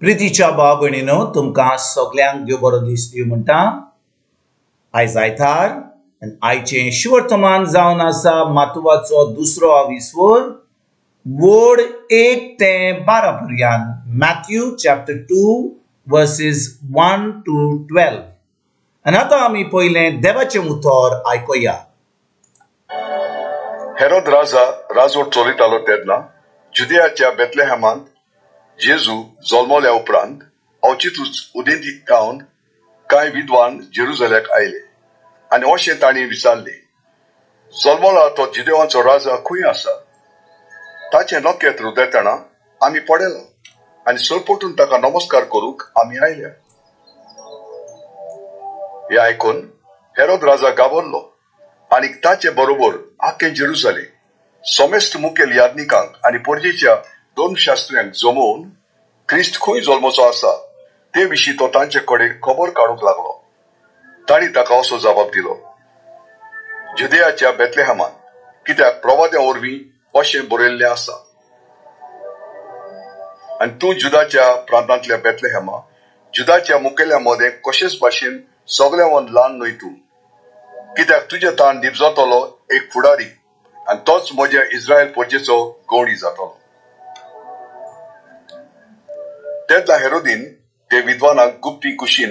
प्रितीच्या भाव भयणीनो, तुमकां सगल्यांक देव बरो दीस दिवं म्हणटा. आयज आयतार आनी आयचें शिवर्तमान जावन आसा मातुवाचो दुसरो आविस्वर वड 1 ते 12 पर्यंत, मॅथ्यू चॅप्टर 2 वर्सीस 1 to 12. आनी आतां आमी पयलें देवाचें उतर आयकुया. हेरोद राजा राजवट चलयतालो तेन्ना जुदियाच्या बेथलेहमांत जेजू जल्मल्या उपरांत अवचितूच उदेंतीक थावन कांय विद्वान जेरुजल्याक आयले आनी अशें तांणी विचारलें, जल्मला तो जुदेवांचो राजा खंय आसा? ताचें नखेत्र उदेतना आमी पळयलां आनी सरपटून ताका नमस्कार करूंक आमी आयल्या. हें आयकून हेरोद राजा घाबरलो आनी ताचे बरोबर आख्खें जेरुजलेम समेस्त मुखेल याज्ञिकांक आनी परजेच्या दोन शास्त्र्यांक जमोवन क्रिस्त खंय जल्मचो आसा ते विशीं तो तांचे कडेन खबर काडूंक लागलो. तांणी ताका असो जबाब दिलो, जुदेयाच्या बेथलेहमांत, कित्याक प्रवाद्या वरवीं अशें बरयल्लें आसा, आनी तूं जुदाच्या प्रांतांतल्या बेथलेहमा, जुदाच्या मुखेल्या मदें कशेच भाशेन सगळ्यांवन ल्हान न्हय तूं, कित्याक तुजे ताण निपजतलो एक फुडारी आनी तोच म्हज्या इस्रायल परजेचो गवणी जातलो. तेन्ना हेरोदीन ते विद्वानाक गुप्ती कुशीन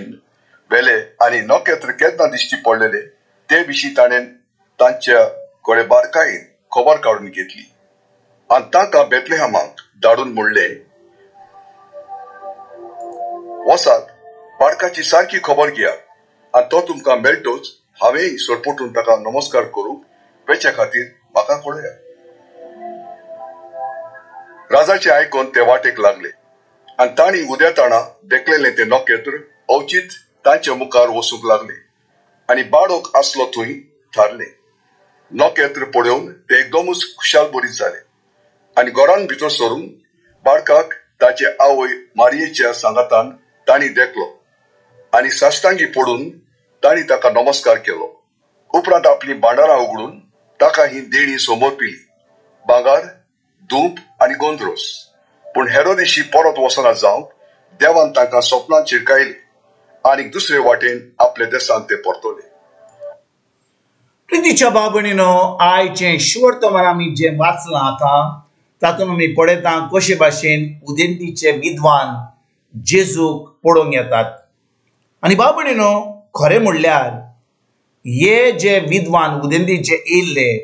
व्हेले आनी नखेत्र केन्ना दिश्टी पडलेले ते विशीं ताणें तांच्या कडेन बारकायेन खबर काडून घेतली आनी तांकां बेथलेहमाक धाडून म्हणलें, वसात बाळकाची सारकी खबर घेयात आनी तो तुमकां मेळटोच हांवेंय सरपटून ताका नमस्कार करूंक वेच्या खातीर म्हाका कळयात. राजाचें आयकून ते वाटेक लागले आनी तांणी उदेताणा देखलेलें तें नखेत्र अवचीत तांच्या मुखार वचूंक लागले आनी बाळक आसलो थंय थारलें. नखेत्र पळोवन ते एकदमच खुशाल बरीत जाले आनी घरान भितर सरून बाळकाक ताचे आवय मारयेच्या सांगातान तांणी देखलो आनी साश्टांगी पडून तांणी ताका नमस्कार केलो. उपरांत आपली भांडारां उगडून ताका ही देणी समर्पिली, भांगर, धूप आनी गोंद्रोस. पूण हेरोदिशी परत वचना जावंक देवान तांकां सपनां चिरकायली आनी दुसरे वाटेन आपल्या देशांत ते परतले. प्रितीच्या भाव भयणीनो, आयचें शिवर्तमान आमी जें वाचलां आतां तातूंत आमी पळयता कशे भाशेन उदेंतीचे विद्वान जेजूक पळोवंक येतात. आनी भाव भयणीनो, खरें म्हणल्यार हे जे विद्वान उदेंतीचे येयल्ले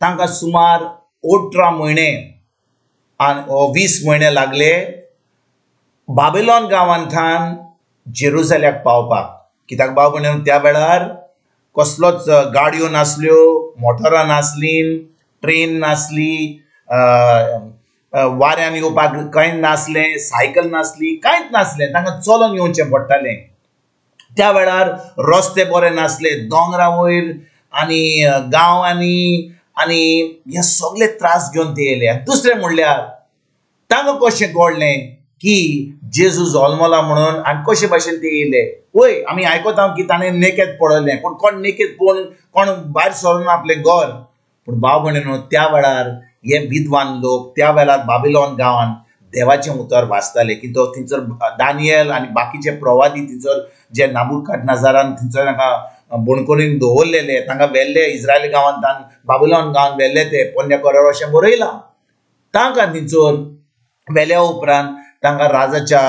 तांकां सुमार 18 म्हयने आनी 20 म्हयने लागले बाबिलोन गांवांतल्यान जेरुजल्याक पावपाक. कित्याक भाव भयणीनो, त्या वेळार कसलोच गाडयो नासल्यो, मोटरां नासलीं, ट्रेन नासली, वाऱ्यान येवपाक कांय नासलें, सायकल नासली, कांयच नासलें. तांकां चलोन येवचें पडटालें. त्या वेळार रस्ते बरे नासले, दोंगरा वयर आनी गांवांनी आनी हे सगळे त्रास घेवन ते येयले. दुसरें म्हणल्यार तांकां कशें कळ्ळें की जेजू जल्मला म्हणून आनी कशे भाशेन ते येयले? वय आमी आयकता की ताणें नेकेत पळयलें, पूण कोण नेकेत पळोवन कोण भायर सरून आपलें घर. पूण भाव भयणीनो, त्या वेळार हे विद्वान लोक त्या वेळार बाबिलोन गांवान देवाचें उतर वाचताले की तो थंयसर दानियल आनी बाकीचे प्रवादी थंयसर जे नाबुकादनेझरान थंयसर तांकां बणकोरीन दवरलेले, तांकां व्हेल्ले इस्रायल गांवांत, बाबिलोन गांवांत व्हेल्ले ते पोन्न्या करार अशें बरयलां. तांकां थंयसर व्हेल्या उपरांत तांकां राजाच्या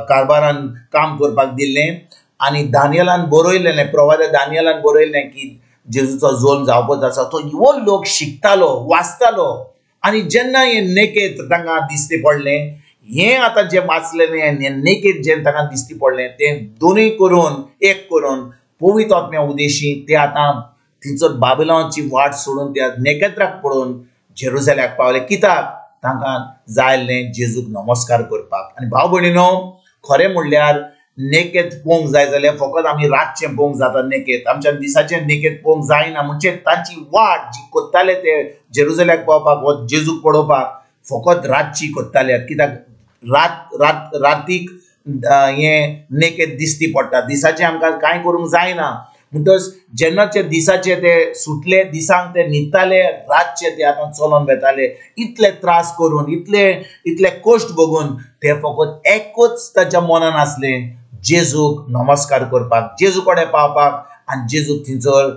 कारभारान काम करपाक दिल्लें आनी दानियलान बरयलेलें, प्रवाद्या दानियलान बरयल्लें की जेजूचो जल्म जावपाचो आसा. तो हो लोक शिकतालो, वाचतालो आनी जेन्ना हें नेकेत तांकां दिश्टी पडलें, हें आतां जें वाचलेलें हें नेकेत जें तांकां दिश्टी पडलें तें दोनूय करून एक करून पवित्र आत्म्या उदेशी ते आतां थंयसर बाबिलोनाची वाट सोडून त्या नेकेत्राक पळोवन जेरुजल्याक पावले. कित्याक तांकां जाय आसलें जेजूक नमस्कार करपाक. आनी भाव भयणीनो, खरें म्हणल्यार नेकेत पळोवंक जाय जाल्यार फकत आमी रातचें पळोवंक जाता नेकेत, आमच्या दिसाचें नेकेत पळोवंक जायना. म्हणजे तांची वाट जी कोत्ताले ते जेरुजल्याक पावपाक वा जेजूक पळोवपाक फकत रातची कोत्ताले. कित्याक रात रात रातीक हें नेकेत दिश्टी पडटा, दिसाचें आमकां कांय करूंक जायना. म्हणटच जेन्नाचे दिसाचे ते सुटले, दिसांक ते न्हिदताले, रातचे ते आतां चलोन वेताले. इतले त्रास करून, इतले इतले कश्ट बघून ते फकत एकूच ताच्या मनान आसलें, जेजूक नमस्कार करपाक, जेजू कडेन पावपाक आनी जेजूक थंयसर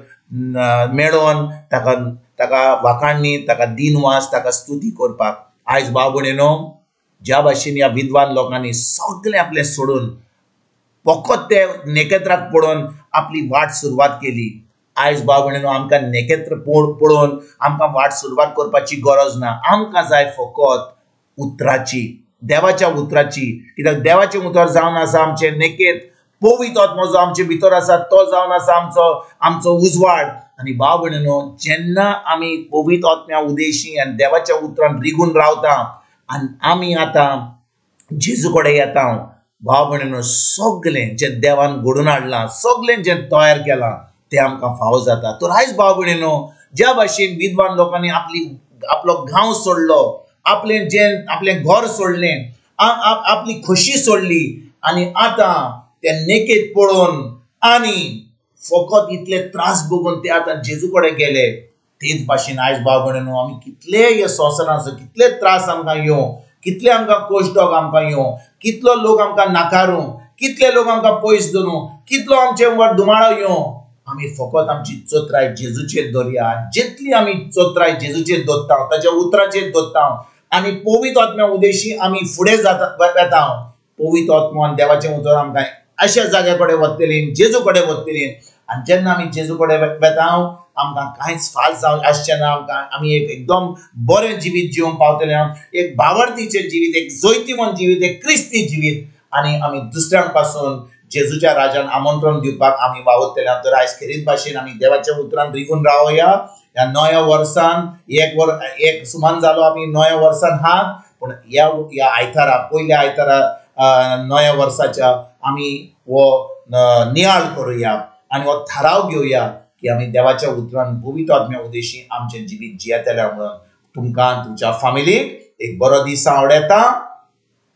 मेळोन ताका ताका वाखाणणी, ताका दिनवास, ताका स्तुती करपाक. आयज भाव भयणीनो, ज्या भाशेन ह्या विद्वान लोकांनी सगळें आपलें सोडून फकत ते नेकेत्राक पळोवन आपली वाट सुरवात केली, आयज भाव भयणीनो आमकां नेकेत्र पळोवन आमकां वाट सुरवात करपाची गरज ना. आमकां जाय फकत उतराची, देवाच्या उतराची. कित्याक देवाचें उतर जावन आसा आमचें नेकेत, पवित्र आत्मो जो आमचे भितर आसा तो जावन आसा आमचो आमचो उजवाड. आनी भाव भयणीनो, जेन्ना आमी पवित्र आत्म्या उदेशी आनी देवाच्या उतरान रिगून रावता आनी आमी आतां जेजू कडेन येता, भाव भयणीनो सगळें जें देवान घडोवन हाडलां, सगळें जें तयार केलां तें आमकां फावो जाता. तर आयज भाव भयणीनो, ज्या भाशेन विद्वान लोकांनी आपली आपलो गांव सोडलो, आपलें जें आपलें घर सोडलें, आपली खोशी सोडली आनी आतां ते नेकेत पळोवन आनी फकत इतले त्रास बघून ते आतां जेजू कडेन गेले. तेच भाशेन आयज भाव भयणीनो आमी कितले ह्या संवसारांत कितले त्रास आमकां येवं, कितले आमकां कोश्टोक आमकां येवं, कितलो लोक आमकां नाकारूं, कितले लोक आमकां पयस धरूं, कितलो आमचे वर धुमाळो येवं, आमी फकत आमची चोत्राय जेजूचेर दवरया. जितली आमी चोत्राय जेजूचेर दवरता, ताच्या उतराचेर दवरता आनी पवित्र आत्म्या उदेशी आमी फुडें जाता वेता, पवित्र आत्मो आनी देवाचें उतर आमकां अशा जाग्या कडेन वतली, जेजू कडेन वतली. आनी जेन्ना आमी जेजू कडेन वेता आमकां कांयच फाल्स जावन आसचें ना. आमकां आमी एक एकदम बरें जिवीत जिवंक पावतले, एक भावार्थीचें जिवीत, एक जैतिवंत जिवीत, एक क्रिस्ती जिवीत, आनी आमी दुसऱ्यांक पासून जेजूच्या राजान आमंत्रण दिवपाक आमी वावुरतले. तर आयज खेरीत भाशेन आमी देवाच्या उतरान रिगून रावया. ह्या नव्या वर्सान एक वर एक सुमान जालो आमी नव्या वर्सान हात, पूण ह्या ह्या आयतारा, पयल्या आयतारा नव्या वर्साच्या आमी हो नियाळ करुया आनी हो थाराव घेवया की आमी देवाच्या उतरान पवित्र आत्म्या उदेशी आमचें जिवीत जियेतले म्हणून. तुमकां तुमच्या फामिलीक एक बरो दीस आवडटा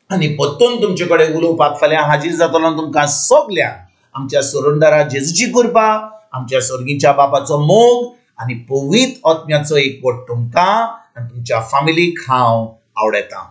आनी परतून तुमचे कडेन उलोवपाक फाल्यां हाजीर जातलो. तुमकां सगल्यांक आमच्या सोरंडरा जेजूची कृपा, आमच्या सर्गीच्या बापाचो मोग आनी पवित्र आत्म्याचो एकवट तुमकां आनी तुमच्या फामिलीक हांव आवडटा.